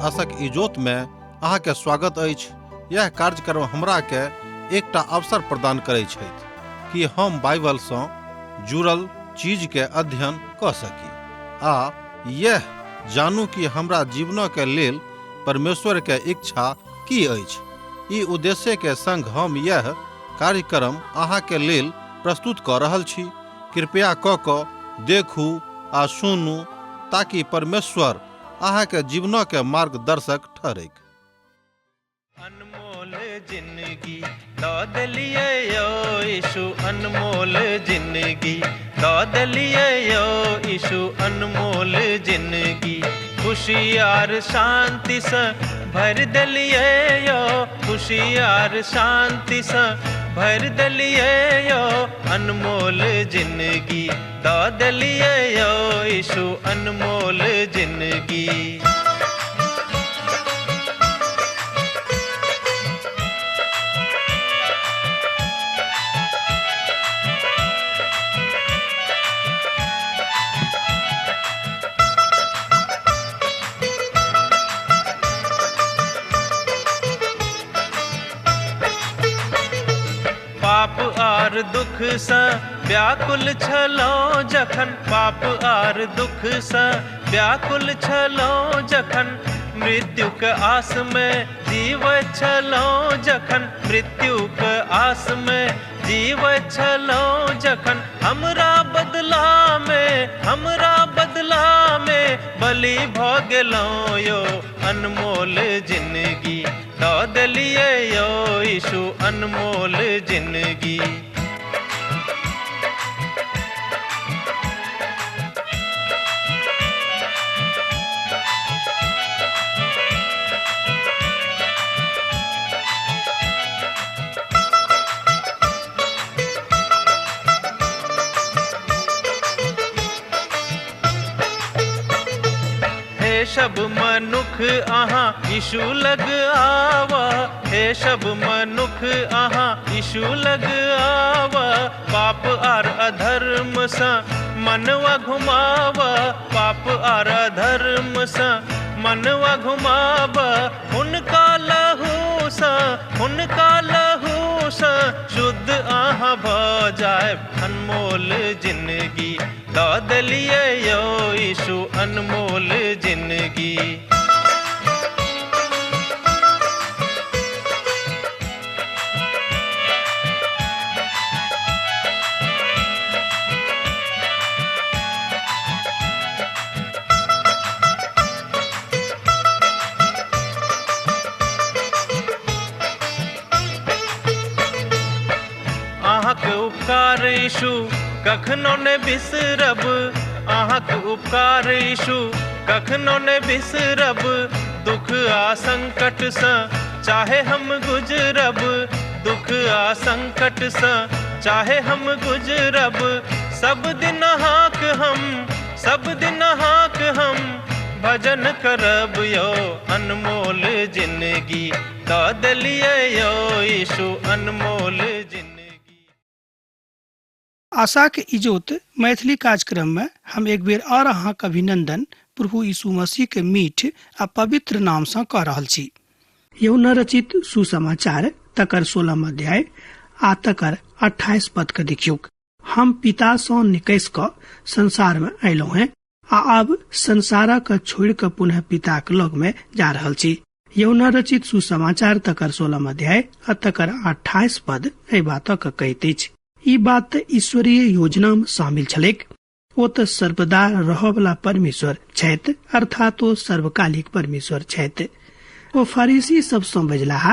आशक इजोत में अहाँ के स्वागत अछि। यह कार्यक्रम हमरा के एकटा अवसर प्रदान करै छथि कि हम बाइबल सँ जुड़ल चीज के अध्ययन कऽ सकी आ यह जानू कि हमरा जीवनक के लेल परमेश्वर के इच्छा की अछि। ई उद्देश्य के संग हम यह कार्यक्रम अहाँ के लेल प्रस्तुत कऽ रहल छी। कृपया कऽ कऽ देखू आ सुनू ताकि परमेश्वर अहाँ के जीवनक के मार्गदर्शक ठहरैक। अनमोल जिंदगी दऽ देलियै यौ यीशु, अनमोल जिंदगी दऽ देलियै यौ यीशु, अनमोल जिंदगी खुशी आर शांतिसँ भरि देलियै यौ, खुशी आर शांतिसँ भरि देलियै यौ, अनमोल जिंदगी दऽ देलियै यौ यीशु, अनमोल जिंदगी। पाप आर दुख सँ व्याकुल छलहुँ जखन, पाप आर दुख सँ व्याकुल छलहुँ जखन, मृत्युक आस में जीवैत छलहुँ जखन, मृत्युक आस में जीवैत छलहुँ जखन, हमरा बदला में, हमरा बदला में बलि भऽ गेलहुँ यौ, अनमोल जिंदगी दऽ देलियै यौ यीशु, अनमोल जिंदगी। हे सब मनुख अहाँ यीशु लग आवा, हे सब मनुख अहाँ यीशु लग आवा, पाप आर अधर्म सँ मनवा घुमावा, पाप आर अधर्म सँ मनवा घुमावा, हुनका लहू सँ, हुनका लहू सँ शुद्ध अहाँ भऽ जायब, अनमोल जिंदगी दऽ देलियै यौ यीशु, अनमोल जिंदगी। अहाँक उपकार यीशु कखनो ने बिसरब, अहाँक उपकार यीशु कखनो ने बिसरब, दुख आ संकट सँ चाहे हम गुजरब, दुख आ संकट सँ चाहे हम गुजरब, सब दिन अहाँक हम, सब दिन अहाँक हम भजन करब यौ, अनमोल जिंदगी दऽ देलियै यौ यीशु, अनमोल जिंदगी। आशाक इजोत मैथिली कार्यक्रम में हम एक बेर और अहाँक अभिनंदन प्रभु यीशु मसीह के मीठ आ पवित्र नाम सँ कऽ रहल छी। यहुन्ना रचित सुसमाचार तकर 16 अध्याय आ तकर 28 पद के देखियौक। हम पिता सँ निकसि कऽ संसार में अयलहुँ हैं आ आब संसारक छोड़ि कऽ पुनः पिताक लग में जा रहल छी। यहुन्ना रचित सुसमाचार तकर 16 अध्याय आ तकर 28 पद एहि बातक कहैत अछि। ई बात तऽ ईश्वरीय योजना में शामिल छलैक। ओ तऽ सर्वदा रहऽवला परमेश्वर छथि, अर्थात ओ सर्वकालिक परमेश्वर छथि। ओ फरीसी सब सँ बजलाह।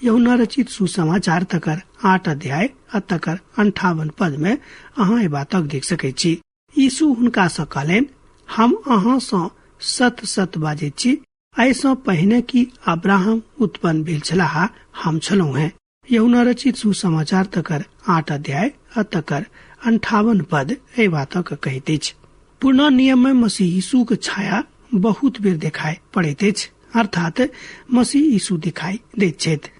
यहुन्ना रचित सुसमाचार तकर 8 अध्याय आ तकर 58 पद में अहाँ एहि बातक देख सकैत छी। यीशु हुनका सँ कहलनि, हम अहाँ सँ सत सत बाजैत छी, एहिसँ पहिने कि अब्राहम उत्पन्न भेल छलाह हम छलहुँ हैं। यहुना रचित सुसमाचार तकर 8 अध्याय आ तकर 58 पद एहि बातक कहैत अछि। पुरना नियम में मसीह यीशुक छाया बहुत बेर देखाइ पड़ैत अछि, अर्थात मसीह यीशु दिखाई दैत छथि।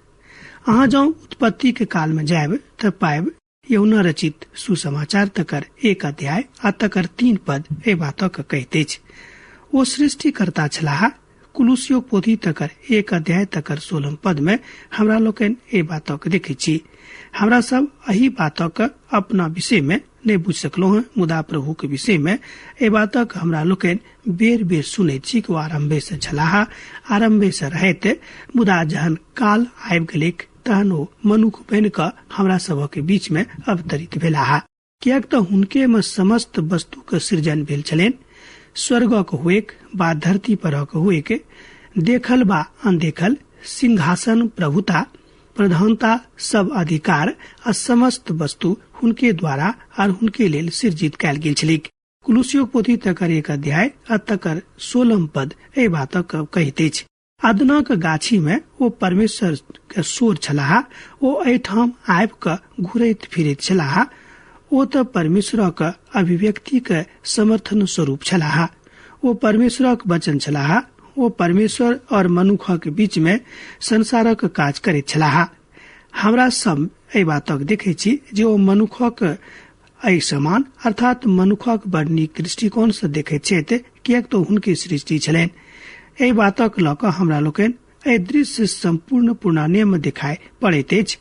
अहाँ जँ उत्पत्ति के काल में जायब तऽ पायब यहुना रचित सुसमाचार तकर 1 अध्याय आ तकर 3 पद एहि बातक कहैत अछि। ओ सृष्टिकर्ता छलाह। कुलुसियो पोथी तकर 1 अध्याय तकर 16 पद में हमरा लोकनि एहि बातक देखै छी। हमरा सब एहि बातक अपना विषय में नहि बुझि सकलहुँ हैं, मुदा प्रभु के विषय में एहि बातक हमरा लोकनि बेर बेर सुनैत छी कि ओ आरम्भे से छलाह, आरम्भे से रहैत, मुदा जहन काल आबि गेलैक तहन ओ मनुख बनि कऽ हमरा सभक बीच में अवतरित भेलाह, किएक तऽ हुनके में समस्त वस्तु के सृजन भेल छलनि, स्वर्गक हुएक बा धरती परक हुएक, देखल बा अनदेखल, सिंहासन, प्रभुता, प्रधानता, सब अधिकार आ समस्त वस्तु हुनके द्वारा और हुनके लेल सृजित कयल गेल छलैक। कुलुसियो पोथी तकर 1 अध्याय आ तकर 16 पद एहि बातक कहैत अछि। अदनाक गाछी में ओ परमेश्वर के शोर छलाह, ओ एहिठाम आबि कऽ घुरैत फिरैत छलाह। ओ तऽ परमेश्वरक अभिव्यक्ति के समर्थन स्वरूप छलाह, ओ परमेश्वरक वचन छलाह, ओ परमेश्वर और मनुखक बीच में संसारक काज करैत छलाह। हमरा सब एहि बातक देखै छी जे ओ मनुखक एहि समान अर्थात मनुखक बड़ नीक दृष्टिकोण से देखैत छथि, किएक तऽ हुनके सृष्टि छलनि। एहि बातक लऽ कऽ हमरा लोकनि एहि दृश्य सम्पूर्ण पूर्णानियम में देखाइ पड़ैत अछि।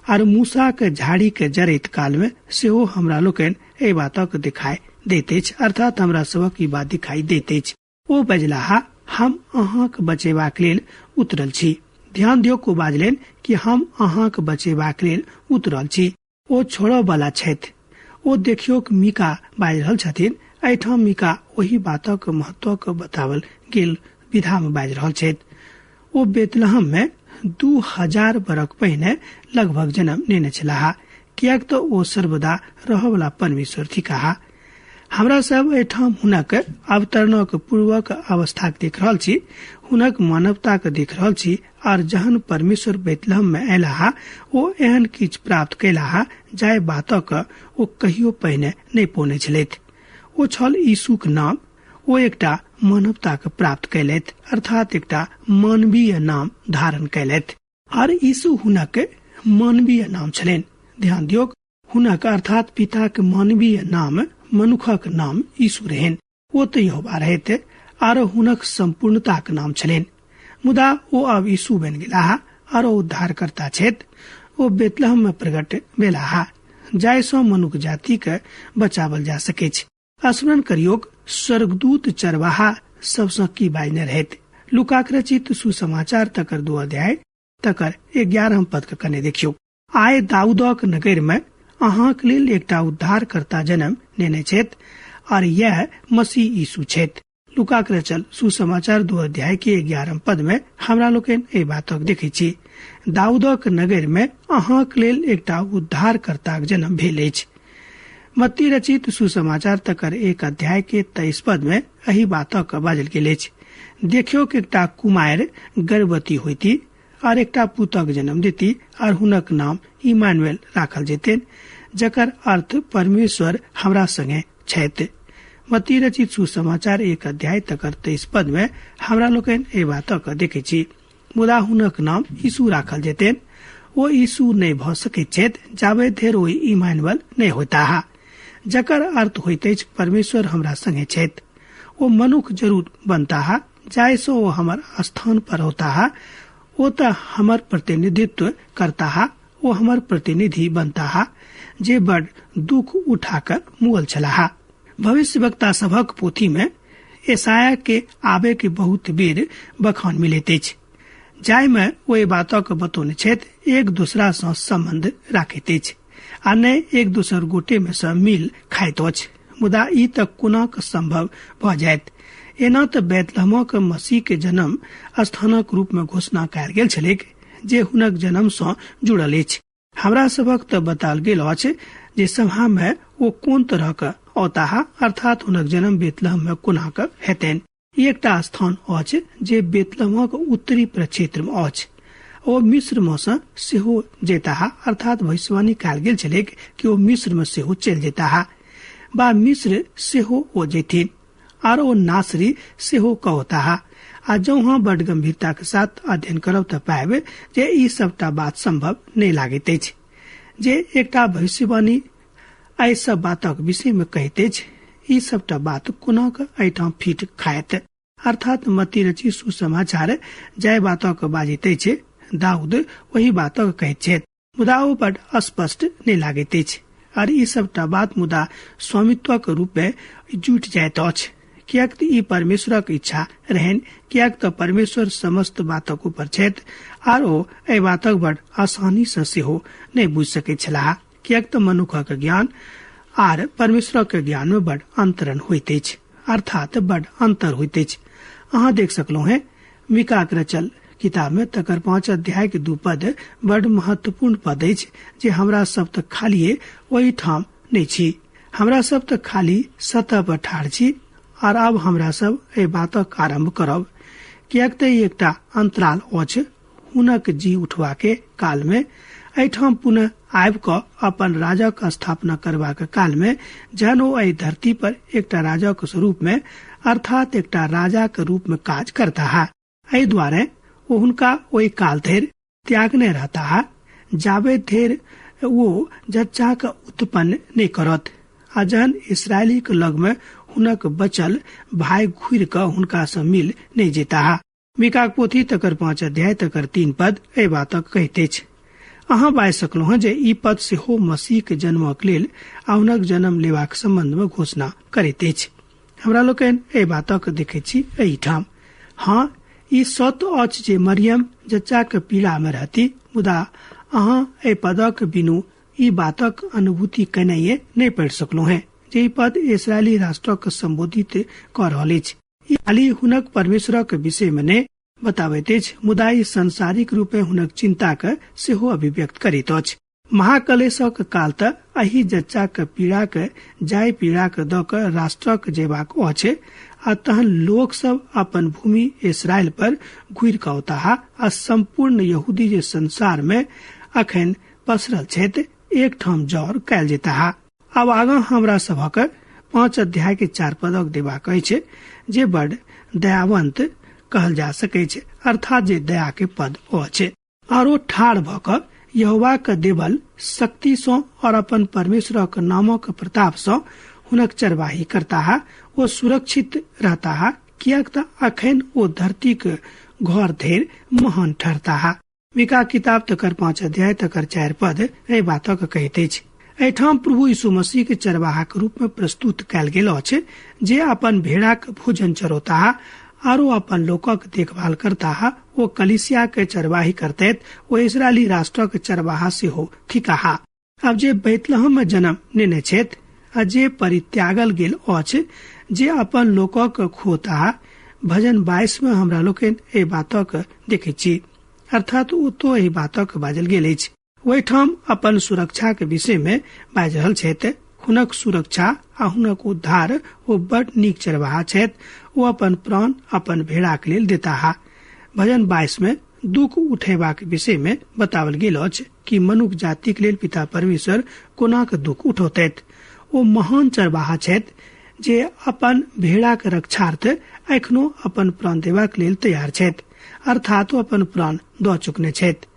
आर मूसाक झाड़ी के जरैत काल में सेहो हमरा लोकनि एहि बातक देखाइ दैत अछि, अर्थात हमरा सबक ई बात दिखाई दैत अछि। ओ बजलाह, हम अहाँक बचेबाक लेल उतरल छी। ध्यान दियौ, ओ बाजलनि कि हम अहाँक बचेबाक लेल उतरल छी। ओ छोड़ऽ वाला छथि। ओ देखियौ मीका बाजि रहल छथिन। एहिठाम मीका ओहि बातक महत्वक बतावल गेल विधा में बाजि रहल छथि। ओ बेतलहम में 2000 बरख पहिने लगभग जन्म नेने छलाह, किएक तऽ ओ सर्वदा रहऽवला परमेश्वर थिकाह। हमरा सब एहिठाम हुनक अवतरणक पूर्वक अवस्थाक देख रहल छी, हुनक मानवताक देख रहल छी। और जहन परमेश्वर बेतलहम में अयलाह, ओ एहन किछु प्राप्त कयलाह जाहि बातक ओ कहियो पहिने नहि पौने छलथि। ओ छल यीशुक नाम। ओ एकटा मानवताक प्राप्त कयलथि, अर्थात एकटा मानवीय नाम धारण कयलथि। और यीशु हुनक मानवीय नाम छलनि। ध्यान दियौ, हुनक अर्थात पिताक मानवीय नाम मनुखक नाम यीशु रहनि। ओ तऽ यहोवा रहैत आर हुनक सम्पूर्णताक नाम छलनि, मुदा ओ आब यीशु बनि गेलाह आर उद्धारकर्ता छथि। ओ बेतलहम में प्रकट भेलाह जाहि सँ मनुख जाति के बचावल जा सकैछ। स्मरण करियौक, स्वर्गदूत चरवाहा सबसँ की बाजने रहैत। लूकाक रचित सुसमाचार तकर 2 अध्याय तकर 11 पद के कने देखियौ। आइ दाऊदक नगर में अहाँक लेल एकटा उद्धारकर्ता जन्म नेने छथि और यह मसीह यीशु छथि। लूकाक रचल सुसमाचार 2 अध्याय के 11 पद में हमरा लोकनि एहि बातक देखै छी। दाऊदक नगर में अहाँक लेल एकटा उद्धारकर्ताक जन्म भेल अछि। मत्ती रचित सुसमाचार तकर 1 अध्याय के 23 पद में एहि बातक बाजल गेल अछि। देखियौ कि एकटा कुमारि गर्भवती होइती और एकटा पुतक जन्म देती और हुनक नाम इमानुएल राखल जेतनि, जकर अर्थ परमेश्वर हमरा संगे छथि। मत्ती रचित सुसमाचार 1 अध्याय तकर 23 पद में हमरा लोकनि एहि बातक देखै छी। मुदा हुनक नाम यीशु राखल जेतनि। ओ यीशु नहि भऽ सकैत छथि जाबे धरि ओ इमानुएल नहि होताह, जकर अर्थ होइत अछि परमेश्वर हमरा संगे छथि। ओ मनुख जरूर बनताह जाहिसँ ओ हमर स्थान पर होताह। ओ तऽ हमर प्रतिनिधित्व करताह, ओ हमर प्रतिनिधि बनताह जे बड़ दुख उठा कऽ मुअल छलाह। भविष्यवक्ता सभक पोथी में यशायाह के आबे के बहुत बेर बखान मिलैत अछि, जाहि में ओहि बातक बतौने छथि एक दोसरा सँ सम्बन्ध राखैत अछि आ नहि एक दोसर गोटे में सँ मिल खाइत अछि। मुदा ई तऽ कोना कऽ सम्भव भऽ जायत? एना तऽ बेतलहमक मसीह के जन्म स्थानक रूप में घोषणा कयल गेल छलैक जे हुनक जन्म सँ जुड़ल अछि। हमरा सभक तऽ बताओल गेल अछि जे सभा में ओ कोन तरह के औताह, अर्थात हुनक जन्म बेतलहम में कोना के हेतनि। ई एकटा स्थान अछि जे बेतलहमक उत्तरी प्रक्षेत्र में अछि। ओ मिस्र में सँ सेहो जेताह, अर्थात भविष्यवाणी कयल गेल छलैक कि ओ मिस्र में सेहो चलि जेताह बा मिस्र सेहो ओ जेथिन आर ओ नासरी सेहो कहताह। आ जौं अहाँ बड गंभीरता के साथ अध्ययन करब तऽ पायब जे ई सबटा बात संभव नहि लागैत अछि जे एकटा भविष्यवाणी एहि सब बातक विषय में कहैत अछि। ई सबटा बात कोना कऽ एहिठाम फिट खायत? अर्थात मत्ती रचित सुसमाचार जाहि बातक बाजैत अछि दाऊद ओहि बातक कहैत छथि, मुदा ओ बड स्पष्ट नहि लागैत अछि। आर ई सबटा बात मुदा स्वामित्वक रूप मे जुटि जाइत अछि, किएक तऽ ई परमेश्वरक इच्छा रहनि, किएक तऽ परमेश्वर समस्त बातक ऊपर छथि आर ओ एहि बातक बड आसानी सँ सेहो नहि बुझि सकैत छलाह, किएक तऽ मनुखक ज्ञान आर परमेश्वरक ज्ञान मे बड अंतरण होइत अछि, अर्थात बड अंतर होइत अछि। अहाँ देख सकलहुँ हें मीकाक रचल किताब में तकर 5 अध्याय के 2 पद बड महत्वपूर्ण पद अछि, जे हमरा सब तऽ खालिए ओहिठाम नहि छी, हमरा सब तऽ खाली सतह पर ठाढ़ छी। आर आब हमरा सब एहि बातक आरम्भ करब, किएक तऽ एकटा अंतराल अछि हुनक जी उठवा के काल में, एहिठाम पुनः आबि कऽ अपन राजाक स्थापना करबाक काल में, जहन ओ एहि धरती पर एकटा राजाक स्वरूप में अर्थात एकटा राजाक रूप में काज करता। एहि दुआरे ओ हुनका ओहि काल धरि त्यागने रहता जाबे धरि ओ जच्चाक उत्पन्न नहि करत। आ जहन इसरायलीक लग में हुनक बचल भाई घुरि कऽ हुनका सँ मिल नहि जेताह। मीकाक पोथी तकर 5 अध्याय तकर 3 पद एहि बातक कहैत अछि। अहाँ बाजि सकलहुँ हँ जे ई पद सेहो मसीहक जन्मक लेल आ हुनक जन्म लेबाक सम्बन्ध में घोषणा करैत अछि। हमरा लोकनि एहि बातक देखैत छी एहिठाम। हाँ, ई सत्य अछि जे मरियम जच्चाक पीड़ा में रहती, मुदा अहाँ एहि पदक बिनु ई बातक अनुभूति केनाइए नहि पढ़ि सकलहुँ हेँ जे ई पद इसरायली राष्ट्रक सम्बोधित कऽ रहल अछि। ई खाली हुनक परमेश्वरक विषय मे नहि बताबैत अछि, मुदा ई सांसारिक रूपे हुनक चिन्ताक सेहो अभिव्यक्त करैत अछि। महाकलेशक काल तऽ एहि जच्चाक पीड़ाक जाय पीड़ाक दऽ कऽ राष्ट्रक जेबाक अछि, आ तहन लोक सब अपन भूमि इसराइल पर घुरि कऽ औताह आ सम्पूर्ण यहूदी जे संसार मे अखन पसरल छथि एकठाम जर कयल जेताह। आब आगाँ हमरा सभक 5 अध्याय के 4 पदक देबाक अछि, जे बड दयावंत कहल जा सकैछ, अर्थात जे दया के पद अछि। आरो ठाढ़ भऽ कऽ यहोवाक देवल शक्ति सँ और अपन परमेश्वरक नामक प्रताप सँ हुनक चरवाही करताह, ओ सुरक्षित रहताह, किएक तऽ अखन ओ धरतीक घर धरि महान ठहरताह। मीका किताब तकर 5 अध्याय तकर 4 पद एहि बातक कहैत अछि। एहिठाम प्रभु यीशु मसीह के चरवाहाक रूप में प्रस्तुत कयल गेल अछि, जे अपन भेड़ाक भोजन चरौताह आरो अपन लोकक देखभाल करताह। ओ कलीसिया के चरवाही करतैत ओ इसरायली राष्ट्रक चरवाहा सेहो थिकाह। आब जे बैतलहम में जन्म नेने छथि आ जे परित्यागल गेल अछि, जे अपन लोकक खोताह, भजन 22 में हमरा लोकनि एहि बातक देखैत छी, अर्थात ओतो एहि बातक बाजल गेल अछि। ओहिठाम अपन सुरक्षाक विषय में बाजि रहल छथि। हुनक सुरक्षा आ हुनक उद्धार ओ बड नीक चरवाहा छथि, ओ अपन प्राण अपन भेड़ाक लेल देताह। भजन 22 में दुख उठेबाक विषय में बताओल गेल अछि कि मनुख जातिक लेल पिता परमेश्वर कोनाक दुख उठौतैथ। ओ महान चरवाहा छथि जे अपन भेड़ाक रक्षार्थ एखनो अपन प्राण देबाक लेल तैयार छथि, अर्थात ओ अपन प्राण दऽ चुकने छथि,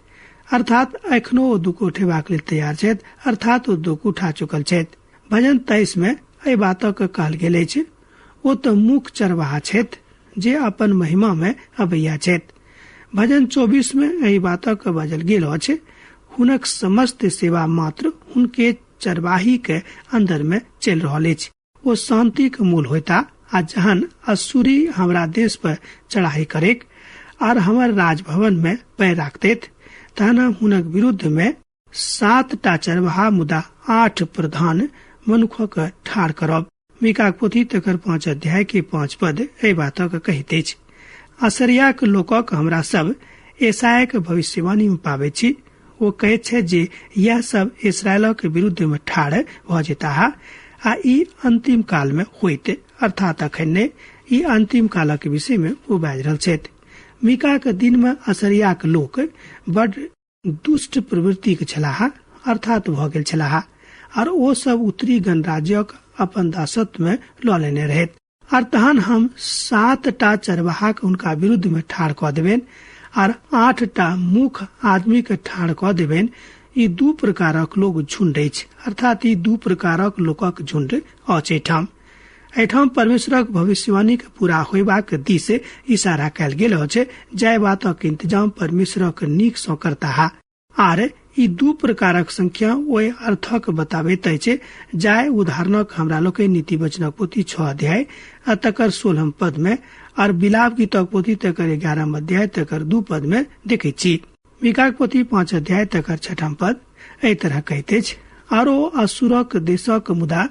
अर्थात एखनो ओ दुख उठेबाक लेल तैयार छथि, अर्थात ओ दुख उठा चुकल छथि। भजन 23 में एहि बातक कहल गेल अछि, ओ तऽ मुख्य चरवाहा छथि जे अपन महिमा में अबैया छथि। भजन 24 में एहि बातक बाजल गेल अछि, हुनक समस्त सेवा मात्र हुनके चरवाही के अंदर में चलि रहल अछि। ओ शांतिक मूल होता, आ जहन असुरी हमरा देश पर चढ़ाई करेक आर हमर राजभवन में पैर राखते, तहन हम हुनक विरुद्ध में 7 चरवाहा मुदा 8 प्रधान मनुखक ठाढ़ करब। मीकाक पोथी तकर 5 अध्याय के 5 पद एहि बातक कहैत अछि। असरियाक लोकक हमरा सब एसायक भविष्यवाणी में पाबै छी। ओ कहैत छै जे यह सब इसरायलक विरुद्ध में ठाढ़ भऽ जेताह आ ई अंतिम काल में होइत, अर्थात अखन नहि, ई अंतिम कालक विषय में ओ बाजि रहल छथि। मीकाक दिन में असरियाक लोक बड दुष्ट प्रवृत्तिक छलाह, अर्थात भऽ गेल छलाह, आर ओ सब उत्तरी गणराज्यक अपन दासत्व में लऽ लेने रहैत। आर तहन हम 7 चरवाहाक हुनका विरुद्ध में ठाढ़ कऽ देबनि आर 8 मुख्य आदमी के ठाढ़ कऽ देबनि। ई 2 प्रकारक लोक झुंड अछि, अर्थात ई 2 प्रकारक लोकक झुंड अछि एहिठाम। एहिठाम परमेश्वरक भविष्यवाणी के पूरा होयबाक दिस इशारा कयल गेल अछि, जाहि बातक इंतजाम परमेश्वरक नीक सँ करताह। आर ई दू प्रकारक संख्या ओहि अर्थक बताबैत अछि जाहि उदाहरणक हमरा लोकनि नीति वचनक पोथी 6 अध्याय आ तकर 16 पद में और विलाप गीतक पोथी तकर 11 अध्याय तकर 2 पद में देखैत छी। मीकाक पोथी 5 अध्याय तकर 6 पद एहि तरह कहैत अछि, आरो असुरक देशक मुदा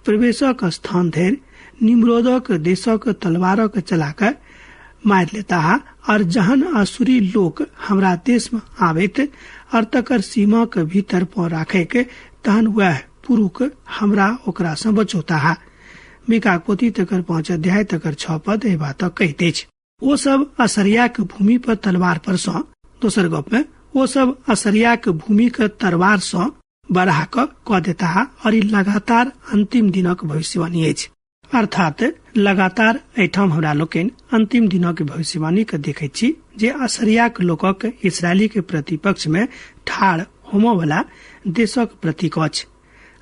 प्रवेशक स्थान धरि निम्रोदक देशक तलवारक चलाकर मारि लेताह। और जहन असुरी लोक हमरा देश में आबैत और तकर सीमा के भीतर पाँव राखे के तहन वह पुरुख हमरा ओकरा सँ बचौताह। मीकाक पोथी तकर 5 अध्याय तकर 6 पद एहि बातक कहैत अछि। ओ सब असरिया के भूमि पर तलवार पर सँ, दोसर गप में ओ सब असरिया के भूमि के तलवार सँ बढ़ा कऽ देताह। और ई लगातार अंतिम दिनक भविष्यवाणी अछि। अर्थात लगातार एहिठाम हमरा लोकनि अंतिम दिनक भविष्यवाणी के देखैत छी जे असरियाक लोकक इसराइली के प्रतिपक्ष में ठाढ़ होमय देशक प्रतीक अछि।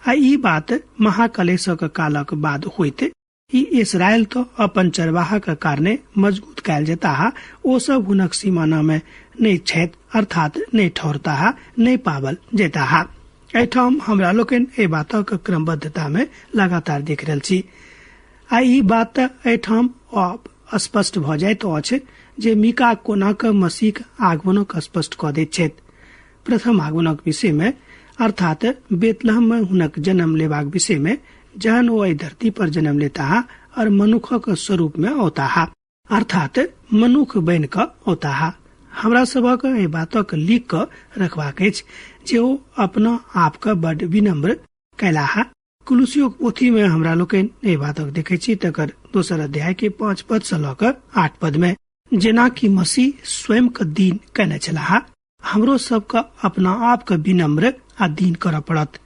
आ ई बात महाकलेशक कालक बाद होइत ई इसराइल तो अपन चरवाहाक कारणे मजबूत कयल जेताह, ओ सब हुनक सीमाना में नहि छथि, अर्थात नहि ठहरताह, नहि पावल जेताह। एहिठाम हमरा लोकनि एहि बातक क्रमबद्धता में लगातार देख रहल छी। आ ई बात एहिठाम स्पष्ट भऽ जाइत अछि जे मीका कोना कऽ मसीहक आगमनक स्पष्ट कऽ दैत छथि। प्रथम आगमनक विषय में अर्थात बेतलहम में हुनक जन्म लेबाक विषय में, जहन ओ एहि धरती पर जन्म लेताह और मनुखक स्वरूप में औताह, अर्थात मनुख बनि कऽ औताह। हमरा सभक एहि बातक लिख कऽ रखबाक अछि जे ओ अपना आप के बड विनम्र कयलाह। कुलुसियोक पोथी में हमरा लोकनि एहि बातक देखै छी तकर 2 अध्याय के 5 पद सँ लऽ कऽ 8 पद में, जेना कि मसीह स्वयं के दीन कयने छलाह, हमरो सबके अपना आप के विनम्र आ दीन करऽ पड़त।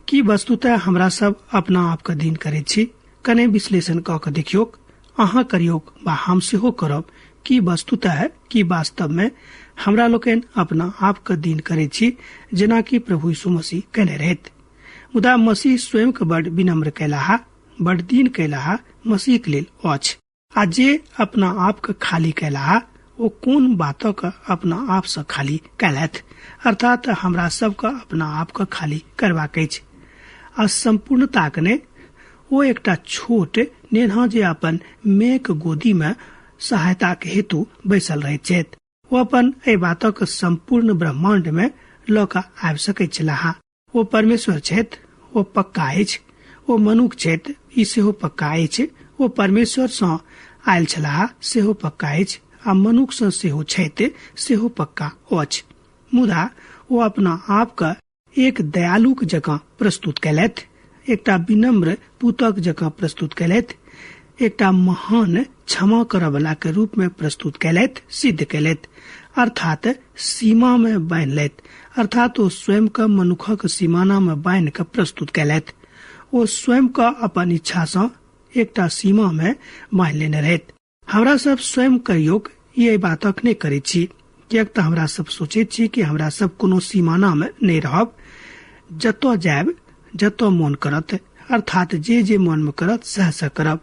की वस्तुतः हमरा सब अपना आप के दीन करैत छी? कने विश्लेषण कऽ के देखियौक, अहाँ करियौक वा हम सेहो करब। की वस्तुतः, की वास्तव में हमरा लोकनि अपना आप के दीन करैत छी जेना कि प्रभु यीशु मसीह कयने रहैत? मुदा मसीह स्वयं के बड विनम्र कयलाह, बड दीन कयलाह मसीह के लेल अछि। आ जे अपना आप के खाली कयलाह ओ कोन बातक अपना आप सँ खाली कयलथि? अर्थात हमरा सबके अपना आप के खाली करबाक अछि। आ सम्पूर्णताक ने ओ एकटा छोट नेन्हा जे अपन मेक गोदी में सहायताक हेतु बैसल रहैत छथि, ओ अपन एहि बातक सम्पूर्ण ब्रह्मांड में लऽ कऽ आबि सकैत छलाह। ओ परमेश्वर छथि, ओ पक्का अछि। ओ मनुख छथि, ई सेहो पक्का अछि। ओ परमेश्वर सँ आयल छलाह, सेहो पक्का अछि। आ मनुख सँ सेहो छथि, सेहो पक्का अछि। मुदा ओ अपना आप के एक दयालुक जकाँ प्रस्तुत कयलथि, एकटा विनम्र पुतक जकाँ प्रस्तुत कयलथि, एकटा महान क्षमा करऽवला के रूप में प्रस्तुत कयलथि, सिद्ध कयलथि, अर्थात सीमा में बान्हि लथि, अर्थात ओ स्वयं के मनुखक सीमाना में बान्हि के प्रस्तुत कयलथि। ओ स्वयं के अपन इच्छा सँ एकटा सीमा में बान्हि लेने रहथि। हमरा सब स्वयं करियोक ई एहि बातक नहि करैत छी, किएक तऽ हमरा सब सोचैत छी कि हमरा सब कोनो सीमाना में नहि रहब, जतऽ जायब जतऽ मोन करत, अर्थात जे जे मन में करत सएह सएह करब।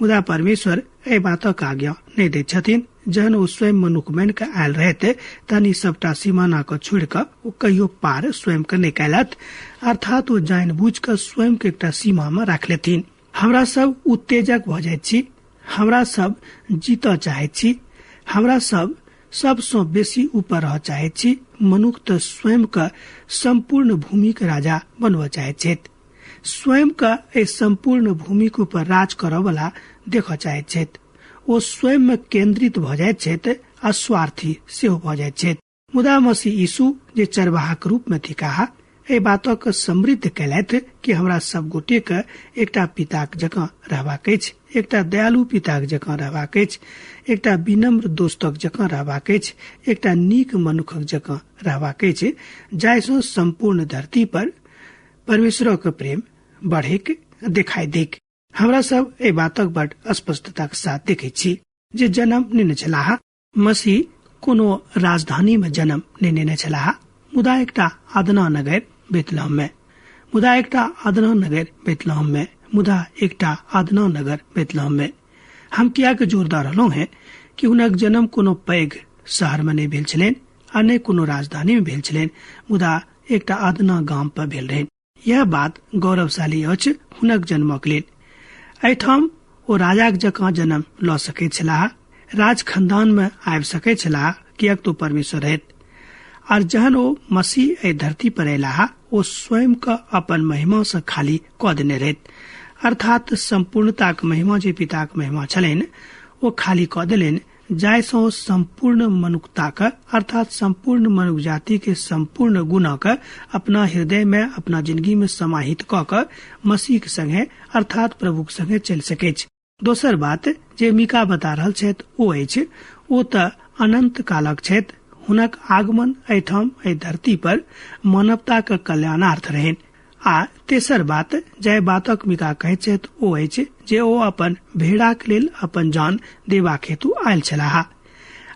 मुदा परमेश्वर एहि बातक आज्ञा नहि दैत छथिन। जहन ओ स्वयं मनुख बनि कऽ आयल रहैत तहन ई सबटा सीमाना के छोड़ि कऽ ओ कहियो पार स्वयं के नहि कयलथि, अर्थात ओ जानि बुझि कऽ स्वयं के एकटा सीमा में राखि लेथिन। हमरा सब उत्तेजक भऽ जाइत छी, हमरा सब जीतऽ चाहैत छी, हमरा सब सबसँ बेसी ऊपर रहऽ चाहैत छी। मनुख तऽ स्वयं के सम्पूर्ण भूमि के राजा बनबऽ चाहैत छथि, स्वयं के एहि सम्पूर्ण भूमि के ऊपर राज करऽ वाला देखऽ चाहैत छथि। ओ स्वयं में केंद्रित भऽ जाइत छथि आ स्वार्थी सेहो भऽ जाइत छथि। मुदा मसीह यीशु जे चरवाहाक रूप में थिकाह, एहि बातक समृद्ध कयलथि कि हमरा सब गोटे के एकटा पिताक जकाँ रहबाक अछि, एकटा दयालु पिताक जकाँ रहबाक अछि, एकटा विनम्र दोस्तक जकाँ रहबाक अछि, एकटा नीक मनुखक जकाँ रहबाक अछि, जाहिसँ सम्पूर्ण धरती पर परमेश्वरक प्रेम बढ़ैक देखाई दैक। हमरा सब एहि बातक बड स्पष्टताक साथ देखैत छी जे जन्म नेने छलाह मसीह कोनो राजधानी में जन्म नहि नेने छलाह, मुदा एकटा अदना नगर बेतलहम में, मुदा एकटा अदना नगर बेतलहम में मुदा एकटा अदना नगर बेतलहम में। हम कियाक जोर दऽ रहलहुँ हेँ कि हुनक जन्म कोनो पैघ शहर में नहि भेल छलनि आ नहि कोनो राजधानी में भेल छलनि, मुदा एकटा अदना गाम पर भेल रहनि। यह बात गौरवशाली अछि हुनक जन्मक लेल। एहिठाम ओ राजाक जकाँ जन्म लऽ सकैत छलाह, राज खानदान में आबि सकैत छलाह, किएक तो परमेश्वर रहैत। आर जहन ओ मसीह एहि धरती पर अयलाह, ओ स्वयं के अपन महिमा से खाली कऽ देने रहैत, अर्थात संपूर्णताक महिमा जे पिताक महिमा छलनि ओ खाली कऽ देलनि, जाहिसँ ओ संपूर्ण मनुखताक अर्थात संपूर्ण मनुख जाति के संपूर्ण गुणक अपना हृदय में अपना जिंदगी में समाहित कऽ कऽ मसीह के संगे अर्थात प्रभुक संगे चलि सकैछ। दोसर बात जे मीका बता रहल छथि ओ अछि, ओ तऽ अनंत कालक छथि। हुनक आगमन एहिठाम एहि धरती पर मानवताक कल्याणार्थ रहनि। आ तेसर बात जाहि बातक मीका कहैत छथि ओ अछि जे ओ अपन भेड़ाक लेल अपन जान देबाक हेतु आयल छलाह।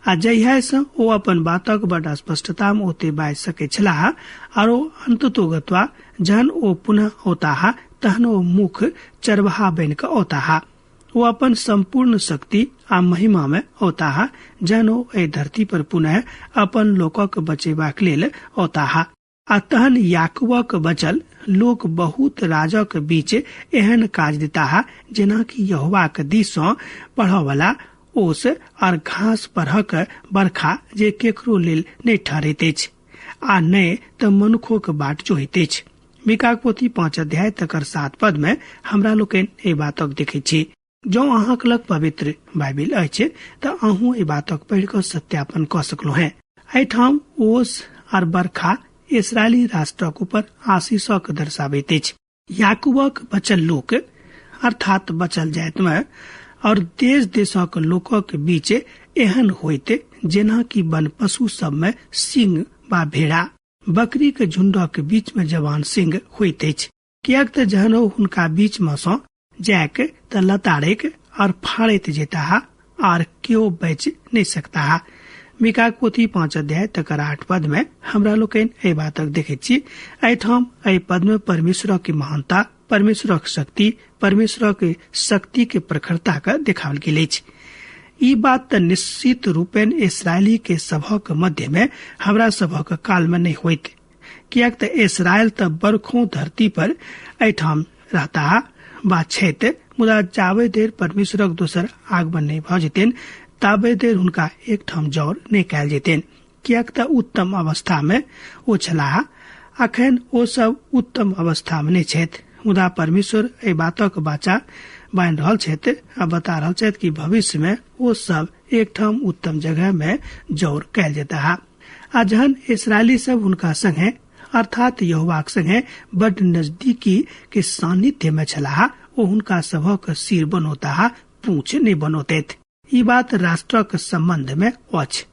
आ जहिया सँ ओ अपन बातक बड स्पष्टता मे ओते बाजि सकैत छलाह, आरो अंततोगत्वा जहन ओ पुनः औताह तहन ओ मुख चरवाहा बनि कऽ औताह। ओ अपन संपूर्ण शक्ति आ महिमा में औताह जहन ओ एहि धरती पर पुनः अपन लोकक बचेबाक लेल औताह। आ तहन याकूबक बचल लोक बहुत राजक बीच एहन काज देताह जेनाकि यहोवाक दिस सँ पढ़ऽवला ओस और घास परहक बरखा जे केकरो लेल नहि ठहरैत अछि आ नहि तऽ मनुखोक बाट जोहैत अछि। मीकाक पोथी 5 अध्याय तकर 7 पद में हमरा लोकनि एहि बातक देखैत छी। जँ अहाँक लग पवित्र बाइबिल अछि तऽ अहूँ एहि बातक पढ़ि कऽ सत्यापन कऽ सकलहुँ हेँ। एहिठाम ओस आर बरखा इसराइली राष्ट्रक ऊपर आशीषक दर्शाबैत अछि। याकूबक बचल लोक अर्थात बचल जाति में और देश देशक लोकक बीच एहन होइत जेना कि वन पशु सब में सिंह वा भेड़ा बकरी के झुंडक बीच में जवान सिंह होइत अछि, किएक तऽ जहन ओ हुनका बीच में सँ जायक तऽ लताड़ैक और फाड़ैत जेताह आर केओ बचि नहि सकताह। मीकाक पोथी 5 अध्याय तकर 8 पद में हमरा लोकनि एहि बातक देखैत छी। एहिठाम एहि पद में परमेश्वरक महानता, परमेश्वरक शक्ति, परमेश्वरक शक्ति के प्रखरता के देखाओल गेल अछि। ई बात तऽ निश्चित रूपेण इसराइली के सभक मध्य में हमरा सभक काल में नहि होइत, किएक तऽ इसराइल तऽ बरखों धरती पर एहिठाम रहता बा छथि, मुदा जाबे देर परमेश्वरक दोसर आगमन नहि भऽ जेतनि ताबे देर हुनका एकठाम जौर नहि कयल जेतनि, किएक तऽ उत्तम अवस्था में ओ छलाह। अखन ओ सब उत्तम अवस्था में नहि छथि, मुदा परमेश्वर एहि बातक वाचा बान्हि रहल छथि आ बता रहल छथि कि भविष्य में ओ सब एकठाम उत्तम जगह में जौर कयल जेताह। आ जहन इसराइली सब हुनका संगे अर्थात यहोवाक संगे बड नजदीकी के सान्निध्य में छलाह, ओ हुनका सभक सिर बनौताह, पूछ नहि बनौतैथ। ई बात राष्ट्रक संबंध में अछि।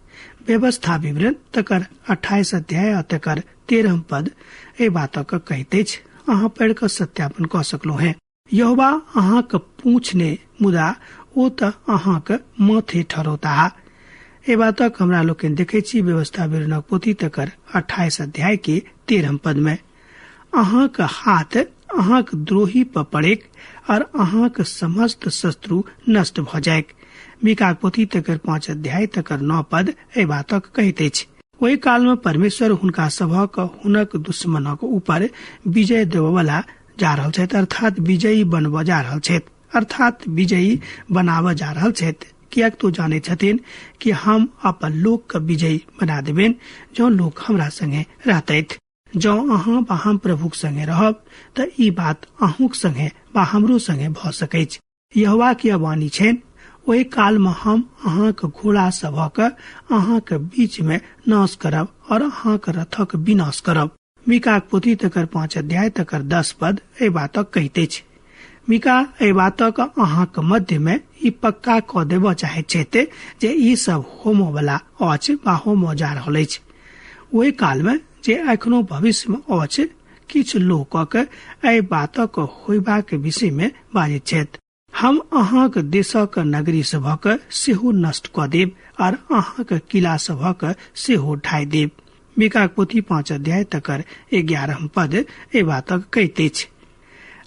व्यवस्था विवरण तकर 28 अध्याय आ तकर 13 पद एहि बातक कहैत अछि। अहाँ पढ़ि कऽ सत्यापन कऽ सकलहुँ हेँ। यहोवा अहाँक पूछ ने, मुदा ओ तऽ अहाँक माथे ठहरौताह। एहि बातक हमरा लोकनि देखैत छी व्यवस्था विवरणक पोथी तकर 28 अध्याय के 13 पद में। अहाँक हाथ अहाँक द्रोही पर पड़ेक और अहाँक समस्त शत्रु नष्ट भऽ जायक। मीकाक पोथी तकर 5 अध्याय तकर 9 पद एहि बातक कहैत अछि। ओहि काल में परमेश्वर हुनका सभक हुनक दुश्मनक ऊपर विजय देबऽवला जा रहल छथि, अर्थात विजयी बनबऽ जा रहल छथि, अर्थात विजयी बनाबऽ जा रहल छथि, किएक तो जानै छथिन कि हम अपन लोक के विजयी बना देबनि जँ लोक हमरा संगे रहतथि। जँ अहाँ वा हम प्रभुक संगे रहब तऽ ई बात अहूँक संगे वा हमरो संगे भऽ सकैछ। यहोवा के वाणी छनि, ओहि काल में हम अहाँक घोड़ा सभक अहाँक बीच में नाश करब और अहाँक रथक विनाश करब। मीकाक पोथी तकर 5 अध्याय तकर 10 पद एहि बातक कहैत अछि। मीका एहि बातक अहाँक मध्य में ई पक्का कऽ देबऽ चाहैत छथि जे ई सब होमऽ वला अछि वा होमऽ जा रहल अछि। ओहि काल में जे एखनो भविष्य में अछि, किछु लोकक एहि बातक होयबाक विषय में बाजैत छथि। हम अहाँक देशक नगरी सभक सेहो नष्ट कऽ देब और अहाँक किला सभक सेहो ढाइ देब। मीकाक पोथी 5 अध्याय तकर 11 पद एहि बातक कहैत अछि।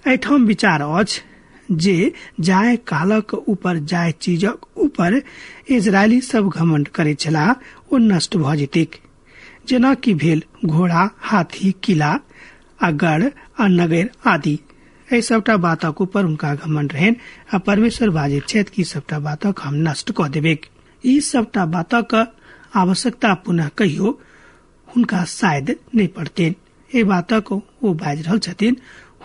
एहिठाम विचार अछि जे जाय कालक ऊपर जाय चीजक ऊपर इजरायली सब घमंड करैत छलाह ओ नष्ट भऽ जेतैक, जेना कि भेल घोड़ा, हाथी, किला आ गढ़ आ नगर आदि। एहि सबटा बातक ऊपर हुनका घमंड रहनि आ परमेश्वर बाजैत छथि कि सबटा बातक हम नष्ट कऽ देबैक। ई सबटा बातक आवश्यकता पुनः कहियो हुनका शायद नहि पड़तनि। एहि बातक ओ बाजि रहल छथिन,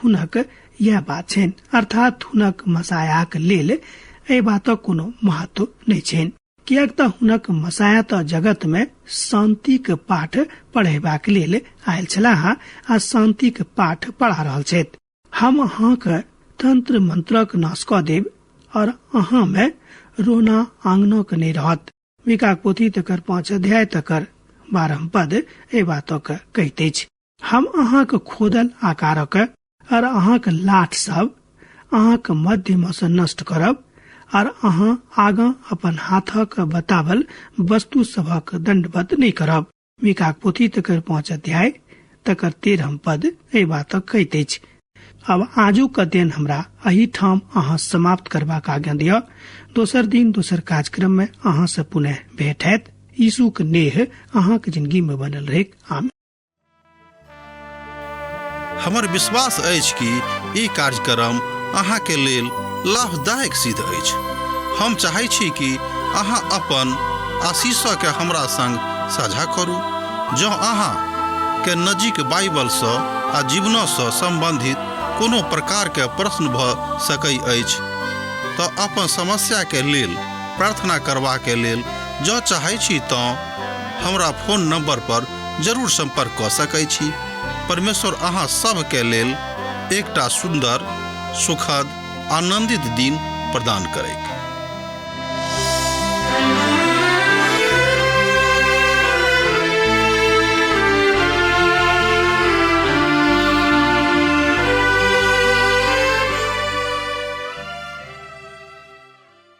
हुनक यैह बात छनि, अर्थात हुनक मसायाक लेल एहि बातक कोनो महत्व नहि छनि, किएक तऽ हुनक मसाया तऽ जगत मे शांतिक पाठ पढ़ेबाक लेल आयल छलाह आ शांतिक पाठ पढ़ा रहल छथि। हम अहाँक तंत्र मंत्रक नाश कऽ देब और अहाँ मे रोना आंगनक नहि रहत। मीकाक पोथी तकर 5 अध्याय तकर 12 पद एहि बातक कहैत अछि। हम अहाँक खोदल आकारक और अहाँक लाठ सब अहाँक मध्य मे सँ नष्ट करब और अहाँ आगाँ अपन हाथक बतावल वस्तु सभक दंडवत नहि करब। मीकाक पोथी तकर 5 अध्याय तकर 13 पद एहि बातक कहैत अछि। अब आजुक अध्ययन हमरा एहि ठाम अहाँ समाप्त करबाक आज्ञा दिअ। दोसर दिन दोसर कार्यक्रम में अहाँ से पुनः भेंट हैत। यीशुक नेह अहाँक जिंदगी में बनल रहैक। आमीन। हमर विश्वास अछि कि ई कार्यक्रम अहाँके लेल लाभदायक सिद्ध अछि। हम चाहै छी कि अहाँ अपन आशीषके हमरा संग साझा करू। जँ अहाँ के नजीक बाइबलसँ आ जीवनसँ सम्बन्धित कोनो प्रकारके प्रश्न भऽ सकै अछि तऽ अपन समस्याके लेल प्रार्थना करबाके लेल जँ चाहै छी तँ हमरा फोन नंबर पर जरूर संपर्क कऽ सकै छी। परमेश्वर अहाँ सभके लेल एकटा सुन्दर, सुखद, आनंदित दिन प्रदान करैक।